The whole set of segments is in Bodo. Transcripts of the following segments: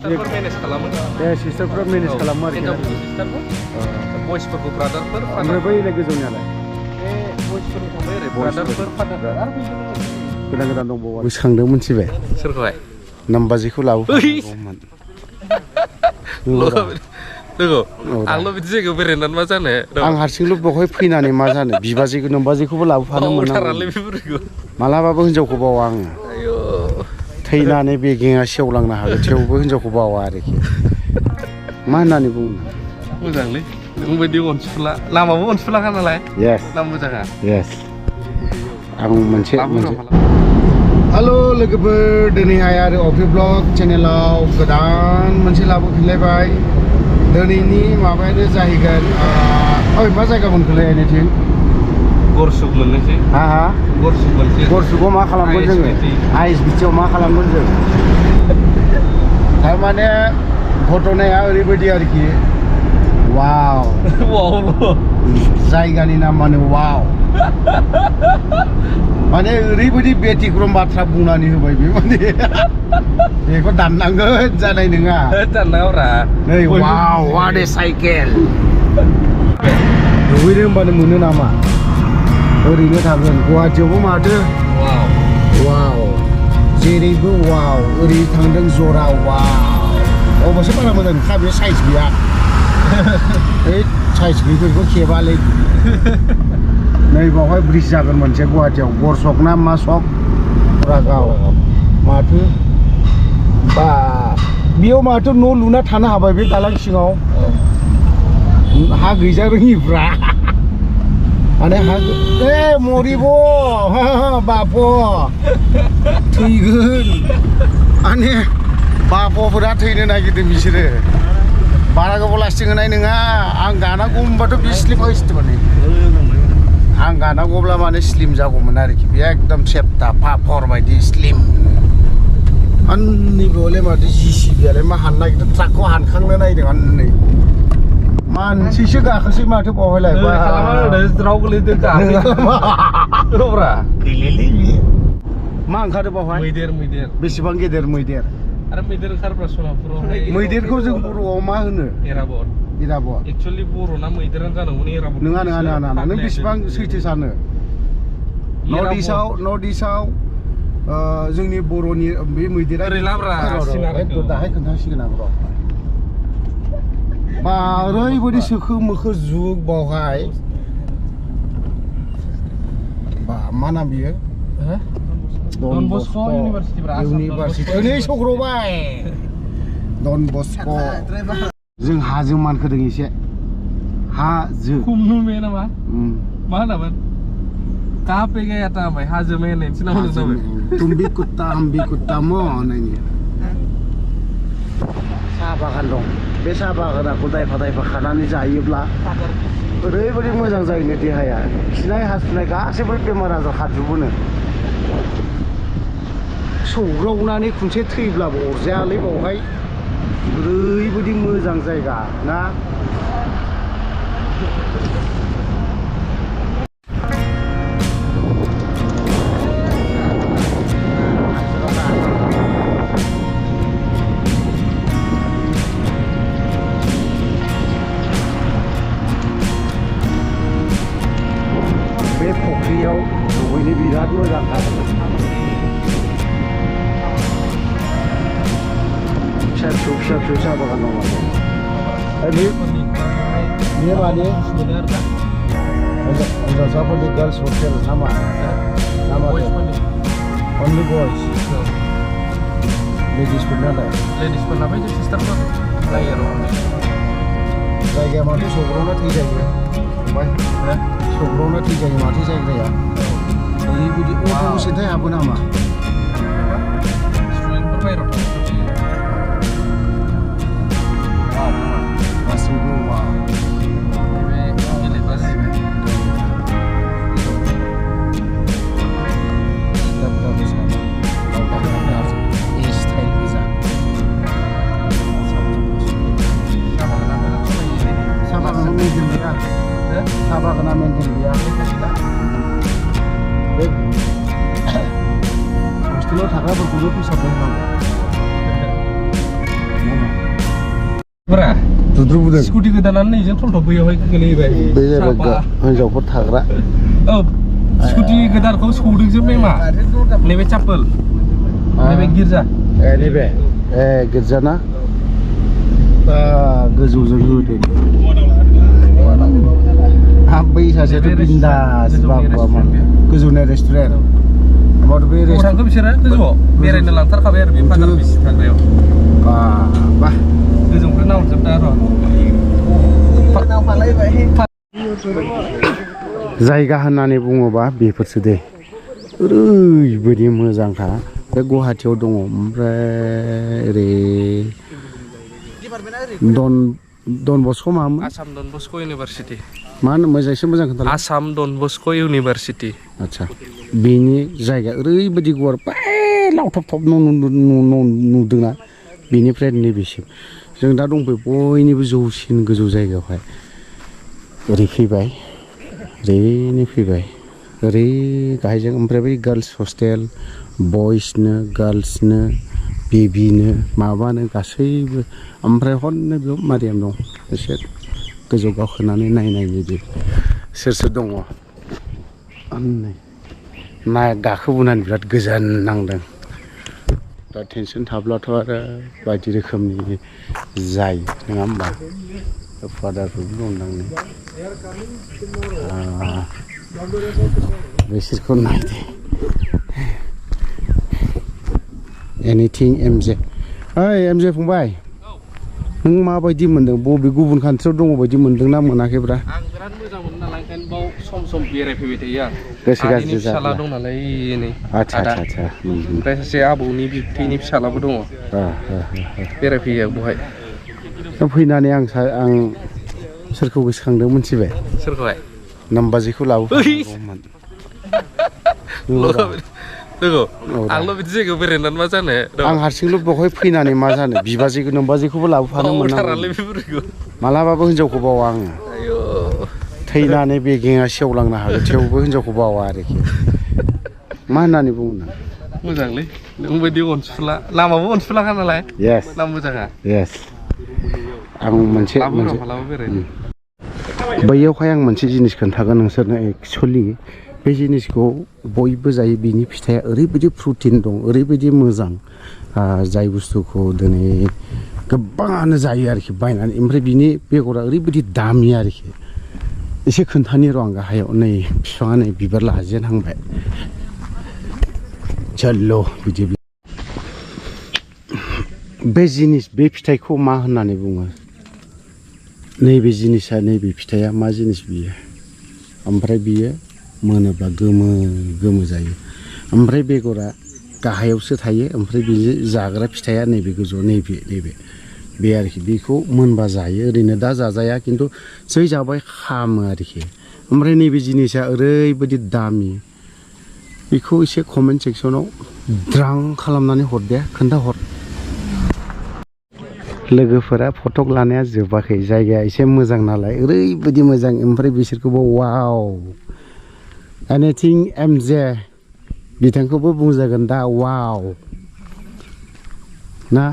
Manage खालामो सिस्टारफोरा मेनेज खालामो आरोखि सिस्टारफोर बयसफोरखौ ब्रादारफोर ओमफ्राय बैलाय गोजौनियालाय बे बयसफोरनि थांबाय ओरै ब्रादारफोर फादारफोर आरो गोदान गोदान दंबावो गोसोखांदों मोनथिबाय सोरखौहाय नाम्बाजिखौ लाबोफानांगौमोन लोगो आंल' बिदि जायगायाव बेरायनानै मा जानो आं हारसिंल' बेवहाय फैनानै मा जानो बिबाजैखौ नम्बाजिखौबो लाबोफानो मोननांगौ मालाबाबो हिनजावखौ बावा आङो थैनानै बेगेङा सेवलांनो हागौ थेवबो हिनजावखौ बावा आरोखि मा होननानै बुङो मोजांलै नोंबायदि अनसुला लामाबो अनसुलाखा नालाय लामा मोजाङा आं मोनसे हेल' लोगोफोर दिनैहाय आरो अफि ब्लग चेनेलाव गोदान मोनसे लाबोफिनलायबाय दिनैनि माबायानो जाहैगोन मा जायगा मोनखोलाय एनिथिं गरसुक मोननोसै हा गरसुक मोनसे गरसुकआव मा खालामगोन जोङो आइस बिटियाव मा खालामगोन जों थारमाने घटनाया ओरैबायदि आरोखि वाव जायगानि नामानो वाव माने ओरैबायदि बेतिक्रम बाथ्रा बुंनानै होबाय बे माने बेखौ दाननांगोन जानाय नङा दाननाङाब्रा नै वाव वाट ए साइकेल दुगैनो होनबानो मोनो नामा ओरैनो थागोन गुवाहाटियावबो माथो वाव जेरैबो वाव ओरै थांदों जरा वाव अबसे बारा मोजां नखा बे साइज गैया साइज गैयैफोरखौ खेबालै नै बावहाय ब्रिज जागोन मोनसे गुवाहाटियाव गरसक ना मा सक फुरागाव माथो बा बेयाव माथो न' लुना थानो हाबाय बे दालां सिङाव हा गैजा रोङिफ्रा माने हा मरिब बाप थैगोन माने बापफोरा थैनो नागिरदों बिसोरो बारा गोबाव लास्टिं होनाय नङा आं गानांगौ होनबाथ' बे स्लिम हयस्ट माने आं गानांगौब्ला माने स्लिम जागौमोन आरोखि बे एकदम सेप्ता पापर बायदि स्लिम आननि बेवलाय माथो जिसिबियालाय मा हाननो नागिरदों ट्राकखौ हानखांनो नागिरदों आननै मानसिसो गाखोसै माथो बावहायलाय राव गोलैदों गैलेलै मा ओंखारो बावहाय मैदेर बेसेबां गेदेर मैदेर आरो मैदेर ओंखारब्रा सनापुरावहाय मैदेरखौ जों बर'आव मा होनो एराबत एक्चुअलि बर'ना मैदेरानो जानांगौमोन एराबत नङा नों बेसेबां सैथो सानो नर्थ इस्टआव जोंनि बर'नि बे मैदेरा दाहाय खोन्थासिगोन आं र' बा ओरैबायदि सोखो मोखो जुग बावहाय बा मा नाम बियो डन बस्क' इउनिभारसिटि नै सग्रबाय डन बस्क' जों हाजो मानखोदों एसे हाजो खुमनुमे नामा मा होनामोन कहाँ पे गया था भाई हाजो में नहीं सुना होना सब तुम भी कुत्ता हम भी कुत्ता मो नहीं साहा बागान दं बे साहा बागानखौ दायफा खानानै जायोब्ला ओरैबायदि मोजां जायोनो देहाया खिनाय हासुनाय गासैबो बेमार आजार खारजोबोनो सौग्रावनानै खनसे थैब्लाबो अरजायालै बावहाय ओरैबायदि मोजां जायगा ना बे फुख्रियाव दुगैनो बिराद मोजांथार फिसा फिसौ साहा बागान दं बेयो माने हिन्जावसाफोरनि गार्लस हस्टेल नामा अनलि बयस लेडिसफोरना बै सिस्टारफोर लायो आरो जायगाया माथो सौग्रावना थैजायो ओमफ्राय सौग्रावना थैजायो माथो जायगाया ओरैबायदि अबसेथाय हाबो नामा स्टुडेन्टफोर बाहेरायाव गासैबो वा बे गेलेग्रा जाहैबाय स्टाइल गोजा साहा बागाना मेनटेन गैया बे हस्टेलाव थाग्राफोरखौबो फोसाबनो होनांगौ Bra. Duद्रुबुदों स्कुटि गोदानानै नैजों थलथब बैयावहाय गोलैबाय बे जाबाय हिनजावफोर थाग्रा औ स्कुटि गोदानखौ सौदोंजों बे मा नैबे चापोल नैबे गिर्जा नैबे गिर्जाना गोजौजों होदों हाब बै सासेयाथ' बिन्दास बाबा गोजौनि रेस्टुरेन्ट बे थांखो बिसोरो गोजौआव बेरायनो लांथारखाबाय आरो बे फादार बिसि थाग्रायाव बा गोजौनिफ्राय नाहरजोबदा र' जायगा होननानै बुङोबा बेफोरसो दे ओरैबायदि मोजांखा बे गुवाहाटियाव दङ ओमफ्राय ओरै डन बस्क' मामोन आसाम डन बस्क' इउनिभारसिटि मा होनो मोजांसो मोजां खोन्था आसाम डन बस्क' इउनिभारसिटि आदसा बेनि जायगाया ओरैबायदि गुवार बाय लावथब थब नुदोंना बेनिफ्राय नैबेसिम जों दा दंफैयो बयनिबो जौसिन गोजौ जायगायावहाय ओरै फैबाय ओरैनो फैबाय ओरै गाहायजों ओमफ्राय बै गार्लस हस्टेल बयसनो गार्लसनो बेबिनो माबानो गासैबो ओमफ्राय हरनो बेयाव मारियाम दं एसे गोजौ गाखोनानै नायनायनि बे सोर सोर दङ गाखोबोनानै बिराद गोजोन नांदों दा टेनसन थाब्लाथ' आरो बायदि रोखोमनि जायो नङा होमबा फादारफोरबो दंदां बिसोरखौ नायदो एनिथिं एमजे ओइ एमजे फंबाय नों माबायदि मोनदों बबे गुबुन कान्ट्रियाव दङ बायदि मोनदोंना मोनाखैब्रा आं बिराद मोजां मोनो नालाय ओंखायनो बाव सम सम बेरायफैबाय थायो आं गोसो गाज्रि आदैनि फिसाला दं नालाय नै आदसा आदसा ओमफ्राय सासे आबौनि बिबथैनि फिसालाबो दङ बेरायफैयो बहाय फैनानै आं सोरखौ गोसोखांदों मिथिबाय सोरखौहाय नम्बाजिखौ लाबोफानांगौमोन आंल' बिदि जायगायाव बेरायनानै मा जानो आं हारसिंल' बेवहाय फैनानै मा जानो बिबाजैखौ नम्बाजिखौबो लाबोफानो मोननांगौ मालाबाबो हिनजावखौ बावा आङो थैनानै बेगेङा सेवलांनो हागौ थेवबो हिनजावखौ बावा आरोखि मा होननानै बुङो मोजांलै नोंबायदि अनसुला लामाबो अनसुलाखा नालाय लामा मोजाङा आं मोनसे बैयावहाय आं मोनसे जिनिस खोन्थागोन नोंसोरनो एक्सुवेलि बे जिनिसखौ बयबो जायो बिनि फिथाइया ओरैबायदि प्रटिन दं ओरैबायदि मोजां जाय बुस्थुखौ दिनै गोबाङानो जायो आरोखि बायनानै ओमफ्राय बिनि बेगरा ओरैबायदि दामि आरोखि एसे खोन्थानि र' आं गाहायाव नै बिफाङा नै बिबार लाजेनहांबाय चल्ल बिदिब्ला बे जिनिस बे फिथाइखौ मा होननानै बुङो नैबे जिनिसा नैबे फिथाइया मा जिनिस बियो ओमफ्राय बियो मोनोब्ला गोमो जायो ओमफ्राय बेगरा गाहायावसो थायो ओमफ्राय बे जाग्रा फिथाइया नैबे गोजौआव नैबे बे आरोखि बेखौ मोनबा जायो ओरैनो दा जाजाया खिन्थु जै जाबाय खामो आरोखि ओमफ्राय नैबे जिनिसा ओरैबायदि दामि बेखौ एसे कमेन्ट सेक्सनाव द्रां खालामनानै हर दे खोन्थाहर लोगोफोरा फटक लानाया जोबाखै जायगाया एसे मोजां नालाय ओरैबायदि मोजां ओमफ्राय बिसोरखौबो वाव एनिथिं एमजे बिथांखौबो बुंजागोन दा वाव ना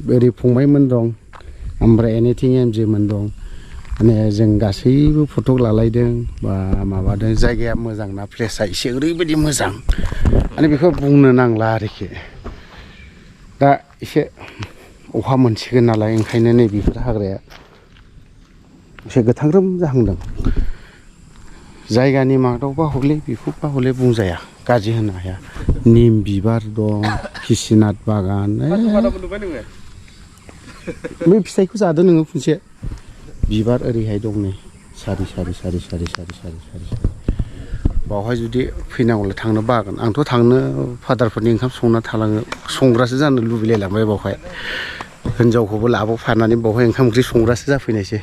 ओरै फंबायमोन दं ओमफ्राय एनिथिं एमजेमोन दं माने जों गासैबो फटक लालायदों बा माबादों जायगाया मोजां ना प्लेसआ एसे ओरैबायदि मोजां माने बेखौ बुंनो नांला आरोखि दा एसे अखा मोनसिगोन नालाय ओंखायनो नैबेफोर हाग्राया एसे गोथांरोम जाहांदों जायगानि मादावबा हले बेखौबा हले बुंजाया गाज्रि होनो हाया निम बिबार दं किसिनाथ बागान बे फिथाइखौ जादों नोङो खनसे बिबार ओरैहाय दं नै सारि बावहाय जुदि फैनांगौला थांनो बागोन आंथ' थांनो फादारफोरनि ओंखाम संना थालाङो संग्रासो जानो लुबैलायलांबाय बावहाय हिनजावखौबो लाबोफानानै बावहाय ओंखाम ओंख्रि संग्रासो जाफैनायसै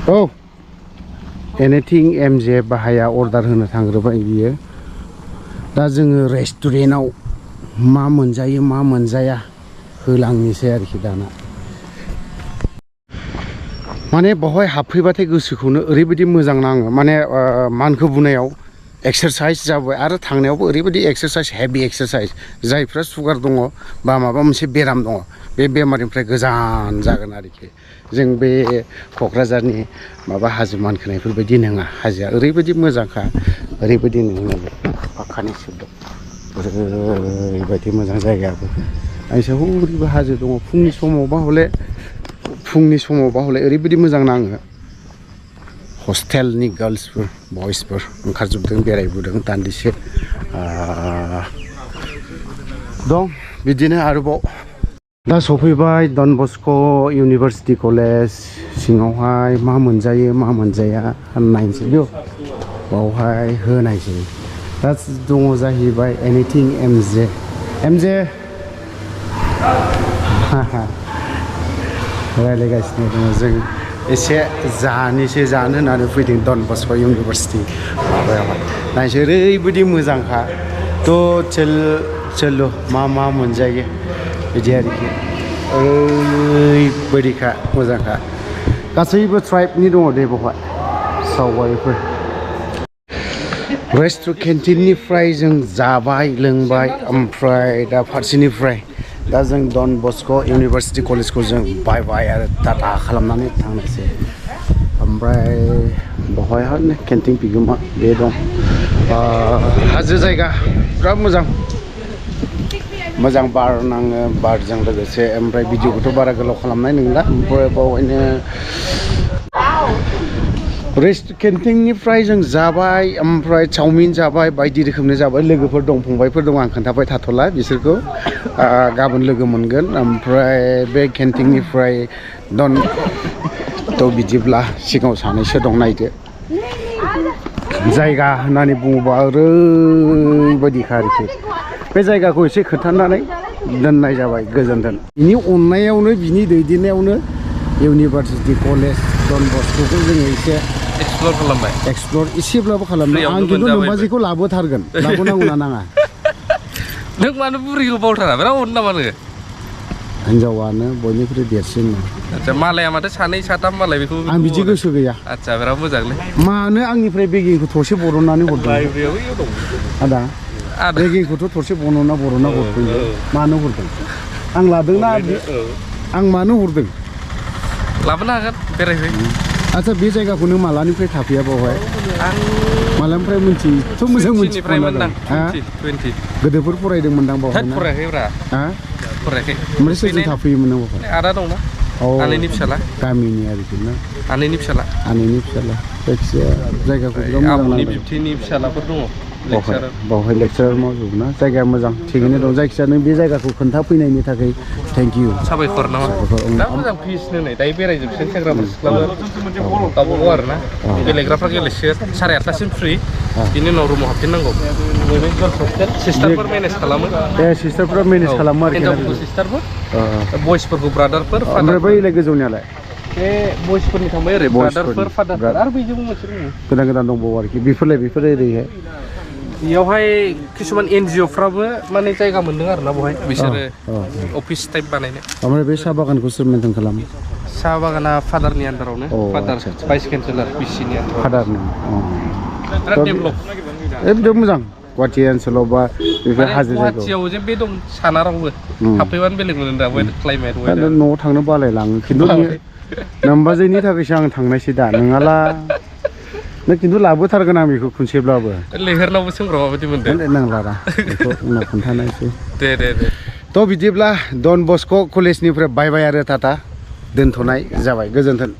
औ एनिथिं एमजे बाहाया अर्डार होनो थांग्रोबाय बियो दा जोङो रेस्टुरेन्टआव मा मोनजायो मा मोनजाया होलांनोसै आरोखि दाना माने बावहाय हाबफैबाथाय गोसोखौनो ओरैबायदि मोजां नाङो माने मानखौ बुनायाव एक्सारसाइज जाबाय आरो थांनायावबो ओरैबायदि एक्सारसाइज हेभि एक्सारसाइज जायफ्रा सुगार दङ बा माबा मोनसे बेराम दङ बे बेमारनिफ्राय गोजान जागोन आरोखि जों बे क'क्राझारनि माबा हाजो मानखोनायफोरबायदि नङा हाजोआ ओरैबायदि मोजांखा ओरैबायदि नोङो पाक्कानि सिबदों ओरैबायदि मोजां जायगायाबो आंसो ओरैबो हाजो दङ फुंनि समावबा हले ओरैबायदि मोजां नाङो हस्टेलनि गार्लसफोर बयसफोर ओंखारजोबदों बेरायबोदों दान्दिसे दं बिदिनो आरोबाव दा सफैबाय डन बस्क' इउनिभार्सिटि कलेज सिङावहाय मा मोनजायो मा मोनजाया नायनोसै बेयाव बावहाय होनायसै दा दङ जाहैबाय एनिथिं एमजे रायलायगासिनो दङ जों एसे जानो होननानै फैदों डन बस्क' इउनिभार्सिटि माबायावहाय नायनोसै ओरैबायदि मोजांखा थ' चलो मा मोनजायो बिदि आरोखि ओरैबायदिखा मोजांखा गासैबो ट्राइबनि दङ दे बावहाय सावगारिफोर रेस्टुरेन्ट केन्टिननिफ्राय जों जाबाय लोंबाय ओमफ्राय दा फारसेनिफ्राय दा जों डन बस्क' इउनिभार्सिटि कलेजखौ जों बाय आरो टाटा खालामनानै थांनोसै ओमफ्राय बेवहायनो केन्टिन बिगोमा बे दं हाजो जायगा बिराद मोजां बार नाङो बारजों लोगोसे ओमफ्राय भिडिअखौथ' बारा गोलाव खालामनाय नंला ओमफ्राय बावहायनो केन्टिननिफ्राय जों जाबाय ओमफ्राय चावमिन जाबाय बायदि रोखोमनि जाबाय लोगोफोर दं फंबायफोर दं आं खोन्थाबाय थाथ'ला बिसोरखौ गाबोन लोगो मोनगोन ओमफ्राय बे केन्टिननिफ्राय थ' बिदिब्ला सिगाङाव सानैसो दं नायदो जायगा होननानै बुङोबा ओरैबायदिखा आरोखि बे जायगाखौ एसे खोन्थानानै दोननाय जाबाय गोजोन्थों बिनि अननायावनो बिनि दैदेननायावनो इउनिभार्सिटि कलेज डन बस्क'खौ जोङो एसे एक्सप्लर एसेब्लाबो खालामनो आं खिन्थु नोम्बाजिखौ लाबोथारगोन लाबोनांगौ ना नाङा नों मानो बुरैखौ बावथारा बिराद अन नामा नोङो हिनजावानो बयनिख्रुइ देरसिन आदसा मालाया माथो सानै साथाम मालाय बेखौ आं बिदि गोसो गैया आदसा बिराद मोजांलै मानो आंनिफ्राय बेगिंखौ थरसे बरननानै हरदों आदा बेगिंखौथ' थरसे बरनना हरदों मानो हरदों आं लादोंना आं मानो हरदों लाबोनो हागोन बेरायफै आच्छा बे जायगाखौ नों मालानिफ्राय थाफैया बावहाय मालानिफ्राय मिन्थिथ' मोजां मोनथिफ्रामोन गोदोफोर फरायदोंमोनदां बावहाय फरायाखैब्रा फरायाखै ओमफ्राय सोरजों थाफैयोमोन नों बावहाय आदा दंना आनैनि फिसाला गामिनि आरोखि ना आनैनि फिसाला जायखिजाया जायगाखौ बिराद मोजां आबौनि बिबथैनि फिसालाफोर दङ बावहाय लेक्सारार मावजोबो ना जायगाया मोजां थिगैनो दं जायखिजाया नों बे जायगाखौ खोन्थाफैनायनि थाखाय थेंक इउ साबायखर नामा दा मोजां फिसनो नै दायो बेरायजोबसै सेंग्राफोर सिख्लाफोर गावबागाव आरो ना गेलेग्राफ्रा गेलेसिगोन 8:30सिम फ्रि बिनि उनाव रुमाव हाबफिननांगौ सिस्टारफोर मेनेज खालामो सिस्टारफोरा मेनेज खालामो आरोखि हिनजावफोरखौ सिस्टारफोर बयसफोरखौ ब्रादारफोर ओमफ्राय बै गोजौनियालाय बे बयसफोरनि थांबाय ओरै ब्रादारफोर फादारफोर आरो बैजोंबो मोनसे दङ गोदान दंबावो आरोखि बेफोर ओरैहाय बेयावहाय किसुमान एनजिअफ्राबो माने जायगा मोनदों आरो ना बेवहाय बिसोरो अफिस टाइप बानायनो ओमफ्राय बे साहा बागानखौ सोर मेनटेन खालामो साहा बागाना फादारनि आन्दारावनो फादार भाइस चेन्सेलर बिसिनि फादारनि बिराद डेभेलप एकदम मोजां गुवाहाटि ओनसोलाव बा बेफोर हाजो गुवाहाटियाव जे बे दं सानारावबो हाबफैबानो बेलेग मोनो दा क्लाइमेट न'आव थांनो बालायलाङो खिन्थु नोम्बाजैनि थाखायसो आं थांनायसै दा नङाला नों खिन्थु लाबोथारगोन आं बेखौ खनसेब्लाबो लेहेरनावबो सोंग्रा माबायदि मोनदों नांला बेखौ उनाव खोन्थानायसै दे थ' बिदिब्ला डन बस्क' कलेजनिफ्राय बाय आरो टाटा दोनथ'नाय जाबाय गोजोन्थों